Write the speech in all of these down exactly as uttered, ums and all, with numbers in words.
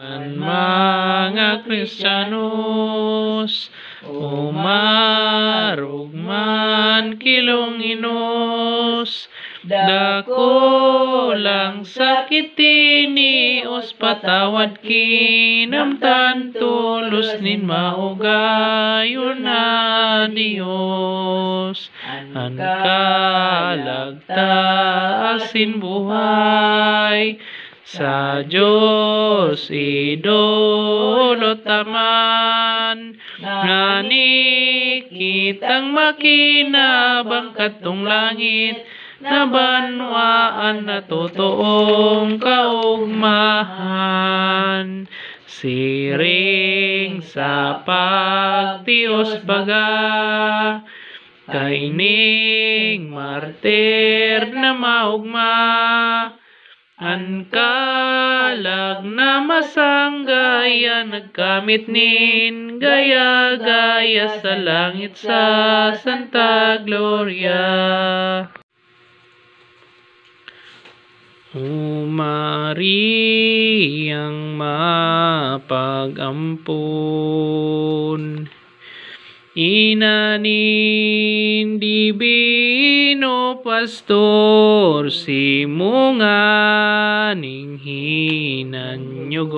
An mga Kristiyanos, umarog man, kilong inos, dakulang sakit ini, os patawad, kinamtan tolos nin maugayon na Dios. An kalag ta asin buhay, sa Dios idolot ta man, ngani kitang makinabang kadtong langit na banwaan na totoong kaogmahan. Siring sa pagtios baga, kaining martir na maogma, an kalag na masanggay an nagkamit nin gaya-gaya sa langit sa Santa Gloria. O Mariang mapag-ampon, Ina nin Dibino Pastor, simo nganing hinanyogon.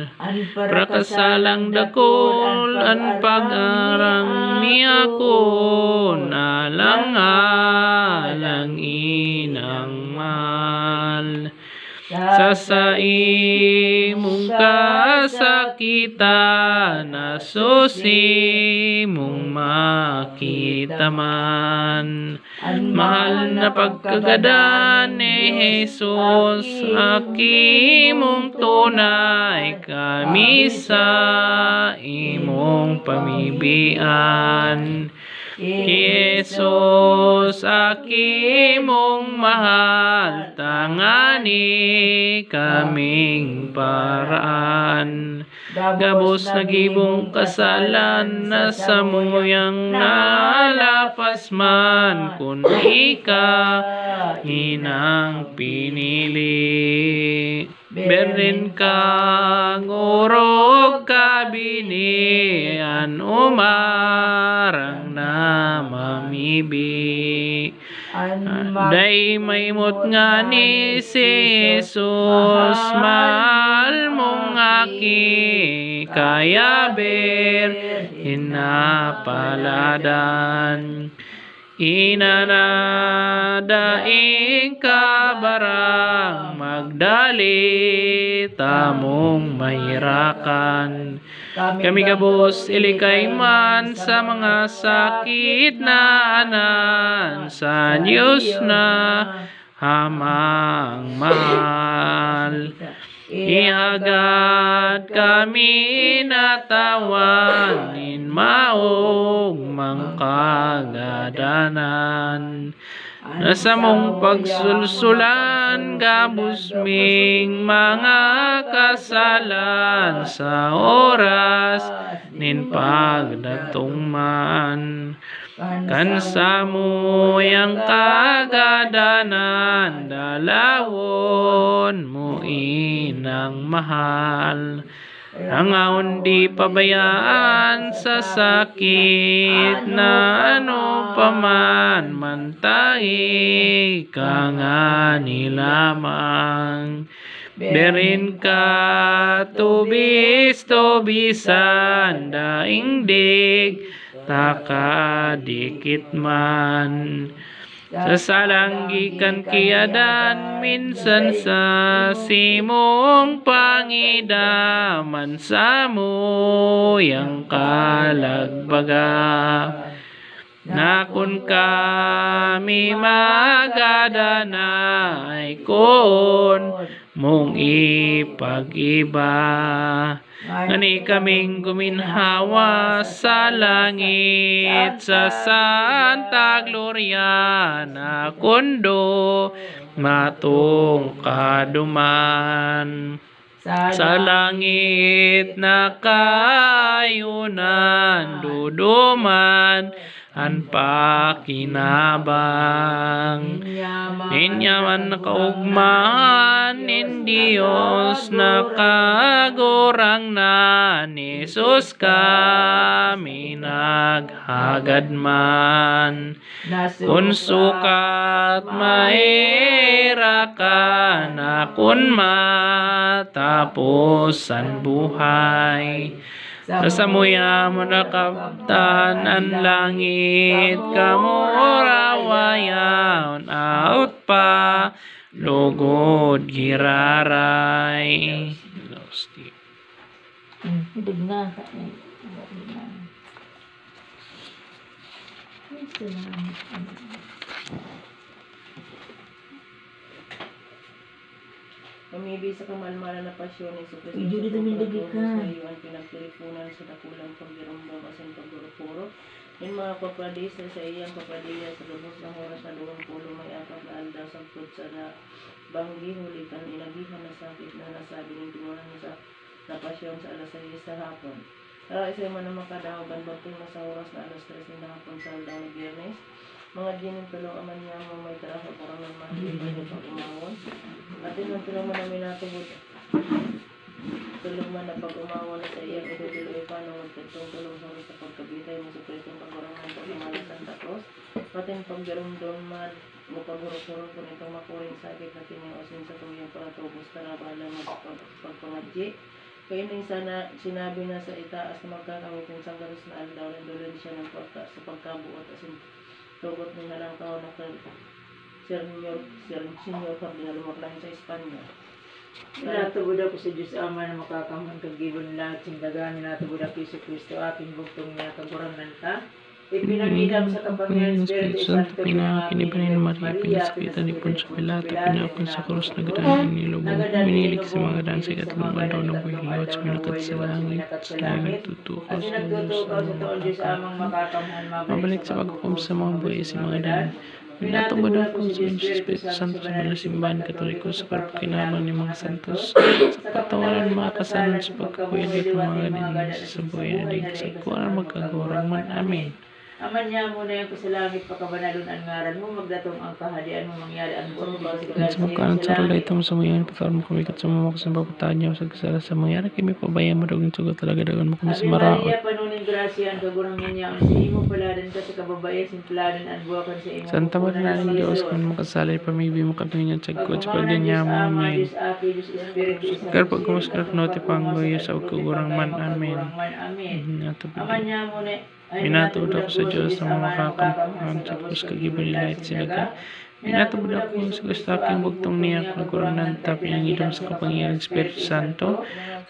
An prakasalang dakul an pag-arang mi akon, alang-alang inang mahal. Sa saimong kasakitan, aso simong makita man. An mahal na pagkagadan ni Jesus, aki mong tunay, kami sa imong pamibian. Ki Jesus, aki mong mahal, tangani kaming paraan. Gabos na gibong kasalan na samuyang nalapas man, kun ika inang pinili. Birhen kang orog kabini, an umarang na mamibi. An ma- Dai maimot ngani si Jesus, mahal mong aki, kaya birhen na paladan. Ina na daing kabarang, magdali tamong mahirakan. Kami gabos ilikay man sa mga sakit na anan sa Dios na Amang mahal. Ihagad kami natawan nin maogmang kagadanan. Na samong pagsulsulan gabos ming mga kasalan sa oras nin pagdatong man. Kan samuyang kagadanan, dalawon mo inang mahal. Rangaon di pabayaan sa sakit na ano pa man, mantahi ka ngani lamang. Birin ka tubis-tubisan, daing dig taka dikit man. Sa salang gikan ki Adan, minsan sa simong pangidaman, samuyang kalagbaga. Na kun kami magada na, ay kun mong ipag-iba. Ngani kaming guminhawa sa langit, sa santa gloria na kundo matong kaduman. Sa langit na kayunan, duduman an pakinabang. Ninyaman na kaugmahan nin Dios na Kagurangnan, Jesus kami naghagad man. Kun sukat maherak ka na kun matapos an buhay, sa samuya mo nakabtan an langit, kamurawayan, out pa, lugod giraray. Hmm, hubog na. Ay, salamat. Mamibi sa kamalmalan na pasyon ni Jesu-Cristo, Uy, Judy, sa tumindog ka. Sa iyo an pinagtiriponan sa dakulang paggiromdom asin pagurupuro nin mga paparadis sa saiyang paparadis sa gabos na oras na duwang polo may apat na aldaw sagkod sa nabanggi huli kan inagihan na sakit na nasabi nin Ginoo sa na pasyon sa alas sais sa hapon. Sa isay man na makadangog kan bugtong na sa oras na alas tres nin hapon sa aldaw na Biyernes, mga diyes nin tulog, aman niya mo may taraha, parang man, pag-umawon. Atin ang tulog man namin natubod. Tulog man na pag-umawon na sa iyang idodol o ipanong magtagtong tulog sa oras sa pagkabitay mo sa presong Kagurangnan, pag-umala Santa Cruz, patin pagdarumdom man, o paghurot-hurot kun itong makuring sakit na tinios nin satuyang paratubos, tarabalan, magpag-, pagpangadyi. Kaining sana sinabi na sa itaas na magkakamit nin sanggaros na aldaw na indulensya nin pagka-, sa pagkabuot asin tugot nin halangkaw na kar-, Señor, Ser-, Señor Cardinal Morlain sa Espanya. Minatubod ako sa Diyos Ama na makakamhan, kaggibo nin langit sinda, minatubod ako Jesu-Cristo, aking bugtong niya, Kagurangnan ta. Ipinamidam sa kapangyarihan ng Espiritu Santo, pinangakin ni Birhen Maria, pinasakitan ni Poncio Pilato, pinako sa krus, nagadan, inilubong, minilig sa mga gadan, sa ikatlong aldaw nabuhay, liwat sa minakat sa langit, sa langit nagtutukaw sa Diyos Ama, mabalik sa paghukom sa mga buhay sa mga gadan. Minatubod ako sa Espiritu Santo, sa banal na simbahan Katoliko, sa pagpakinabang nin mga santos, sa pagpatawaran nin mga kasalanan, sa pagkabuhay na itong mga gadan, sa buhay na digdi, sa buhay na magkagurang man. Amen. Ama niamo na yan sa langit, pakabanalon an ngaran mo, magdatong ang kahadian mo, mangyari ang buot mo, sa langit. Sa magkanan sa rulay, ito mo sa ngayon, patawaran mo kami kat sa mga makasang papatawad niya, sa kasala sa mangyari, kami pabayaan mo, dagin sugot talaga, dagon mo kami sa maraot. Ave Maria, puno nin grasya, ang Kagurangnan niya ang sa imo, paladan ka sa kababayan, sin paladan an buwakan sa imo. Santa Maria, Ina nin Diyos, kami makasala, ipamibi mo kami ngunyan sagkod sa pagkaban niamo. Amen. Kaya pagkumus ka na panggoyo sa Kagurangnan. Amen. Amen. Minatubod ako sa Diyos na makakamhan sa krus, kaggibo nin langit sinda. Minatubod ako sa Kristo, aking bugtong niya, Kagurangnan ta, pinangidom sa kapangyarihan ng Espiritu Santo.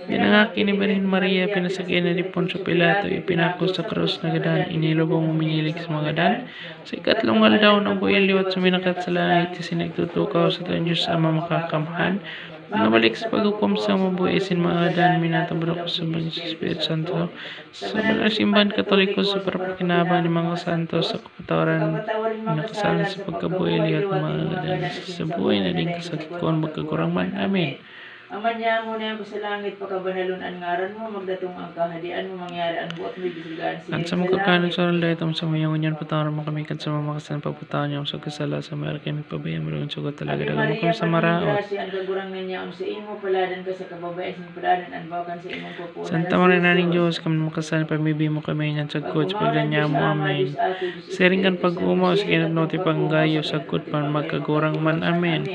Pinangakin ni Birhen Maria, pinasakitan ni Poncio Pilato, ipinako sa krus, nagadan, inilubong, minilig sa mga gadan. Sa ikatlong aldaw, nabuhay liwat sa minakat sa langit, isinagtutukaw sa Diyos Ama makakamhan. Nabalik sa paghukom sa mabuhay sin mga gadan, minatubod ako sa Espiritu Santo, sa banal na simbahan Katoliko, sa pagpakinabang nin mga santo, sa kapatawaran na kasalanan, sa pagkabuhay liwat ng mga gadan, sa buhay na digdi, sa kagurangnan. Amen. Ama niamo na yan sa langit, pakabanalon an ngaran mo, magdatong ang kahadian mo, mangyari ang buot mo, digdi sa langit. An sa mga kakanon sa oras na ito, sa mga ngunyan, patawaran mo kami kan sa mga makasalanan, pagpatawad niya sa kasala sa mga kami, pabayaan mo rin sugot talaga, dagon mo kami sa maraot. Ave Maria, puno nin grasya, ang Kagurangnan niya ang sa imo, paladan ka sa kababayan, sin paladan an buwakan sa imong pupunan. Santa Maria, Ina nin Diyos, kami makasalanan, pamibi mo kami ngunyan sagkod sa pagkaban niamo. Amen. Siring kan pag-omaw, sa kinapnoti panggayo, sagkod pa magkagurangnan. Amen.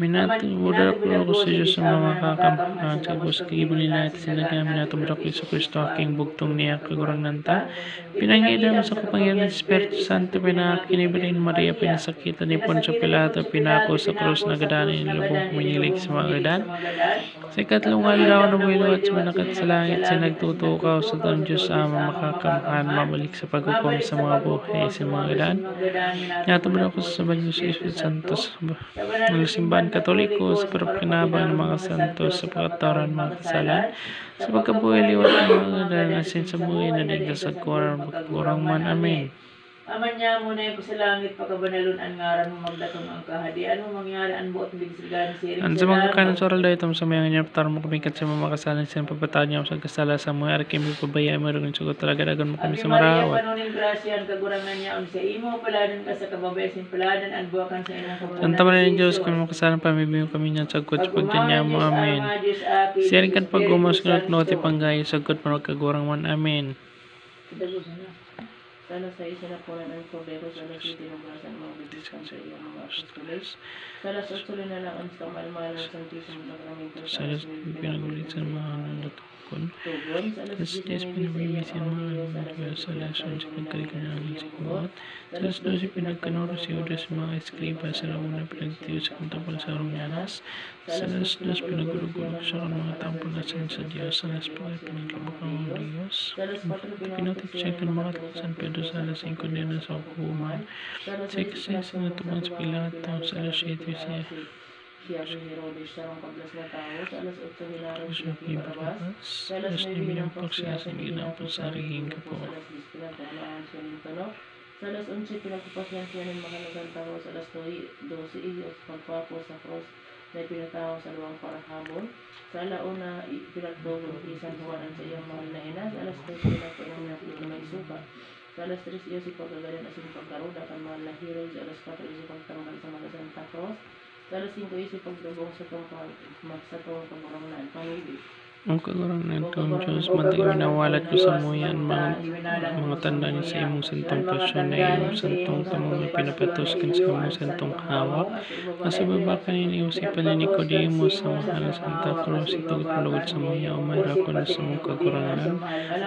Minatubod ako sa Diyos na makakamhan, sa krus, kaggibo nin langit sinda, minatubod ako Jesu-Cristo, aking bugtong niya, Kagurangnan ta. Pinangidom sa kapangyarihan ng Espiritu Santo, pinangakin ni Birhen Maria, pinasakitan ni Poncio Pilato, pinako sa krus, nagadan, inilubong, minilig sa mga gadan. Sa ikatlong aldaw, nabuhay liwat sa minakat sa langit, isinagtutukaw sa Diyos Ama makakamhan, mabalik sa paghukom sa mga buhay sa mga gadan. Minatubod ako sa Diyos sa Espiritu Santo, sa banal na simbahan Katoliko, sa pagpakinabang nin mga santo, sa pagpatawaran nin mga kasalanan, sa pagkabuhay liwat ng mga gadan, asin sa buhay na digdi, sa kagurangnan. Amen. Ama niamo na sa langit, pakabanalon an ngaran mo, magdatong an kahadian mo, mangyari an boot digdi sa lugar na siring sa langit. An sa mga kakanon sa oral dai, itom sa mayang inyaptar mo kami kan sa mga makasalan, siring pagpatawad niya sa kasala sa mga ari kami pabaya mo rin sugot talaga dagon mo kami sa marawat. Ave Maria, puno nin grasya, an Kagurangnan yaon sa imo, paladan ka sa kababayan sin paladan, an buwakan sa imong kabunag. Santa Maria, Diyos, kami makasalan, pamibi mo kami niyan sa kot sa pagdanya mo. Amen. Siring kan pag-umos ng noti panggayo sa kot mo, Kagurangnan. Amen. Sa alas sais hinaponan an Kordero, sa alas siyete hinugasan an mga bibiskan sa iyang mga apostoles, sa alas otso linalaon sa kamalmalan ng Santisimo Sakramento, sa alas nuebe pinagulit sa mga nananakon, sa alas diyes pinabibis sa mga nananakon, sa alas onse pinagkalikan ng angel sa kuwat, sa alas dose pinagkanoro si Judas sa mga eskriba, sa launa pinagtiyo sa kantapal sa harong ni Anas, sa alas dos, pinagulog-ulog siya kan mga tampol na saindo sa Dios. Sa alas kuwatro, pinaglibak ang mga Dios. Sa alas kuwatro, pinatik siya kan mga tawo San Pedro. Sa alas singko, dinala sa hukuman. Sa alas sais, sinatuban sa Pilato. Sa alas siyete, siya, siya si Herodes, sarong kablas na tawo. Sa alas otso, hinarog siya ki Barabas. Sa alas nuebe, hinampak siya asin ginapos sa harihing gapo. Sa alas diyes, pinagkamahan siya nin tunok. Sa alas onse, pinagpapasyan siya nin mahal na Santa Cruz. Alas dose, iyo sa pagpapos sa krus na ipinatahaw sa luwang parahabon. Sa ala una, i-, pinagtugon ki San Juan an saiyang mahal na ina. Sa alas dos, pinagpainom niya na may suka. Sa alas tres, iyo si pagkagadan asin pagkaruda kan mahal na Herod. Sa alas kwatro, iyo si pagtanggal sa mahal na Santa Cruz. Sa alas singko, iyo si pagdubong sa tungka-, ma-, sa tungka Kagurangnan. Pamili. Ang Kagurangnan kong Diyos, matag winawalat ko samuya an mga, mga tanda ni sa imong santong pasyon na imong santong tamong ipinapatos kan sa imong santong hawak. Sa baba kanin iyo si Nicodemus sa mahal na Santa Cruz, itugot malugod samuya, o may rakon sa imong Kagurangnan.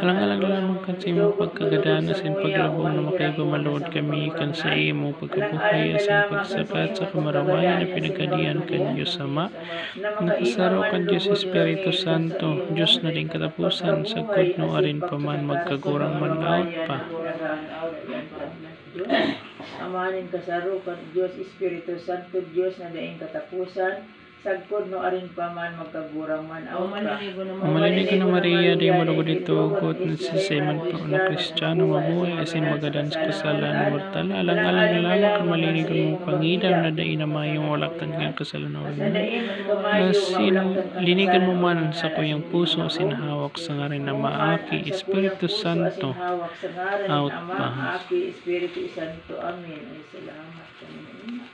Alang-alang lamang kan sa imong pagkagadan asin paglubong na makaiba malugod kami kan sa imo pagkabuhay asin pagsakat sa kamarawayan na pinagkadian kan Diyos Ama. Nakasaro kan Diyos Espiritu Santo, Diyos na daing kataposan, sagkod nuarin pa man, magkagurang man, awot pa. Ama nin kasaro kan Diyos Espiritu Santo, Diyos na daing kataposan, sagkod nuarin pa man, magkagurang man, awot pa. Malinigon na Maria, dai malugod itugot, nasisiman po na Kristiyano, mabuhay asin magadan sa kasalan mortal. Alang-alang na lamang kan malinigon mong pangidam na dai na mayong walaktan kan kasalanan. Asin linigan mo man sa kuyang puso asin hawak sa ngaran na Ama, Aki, Espiritu Santo. Awot pa. Aki, Espiritu Santo. Amen. Ay, salamat, Panginoon.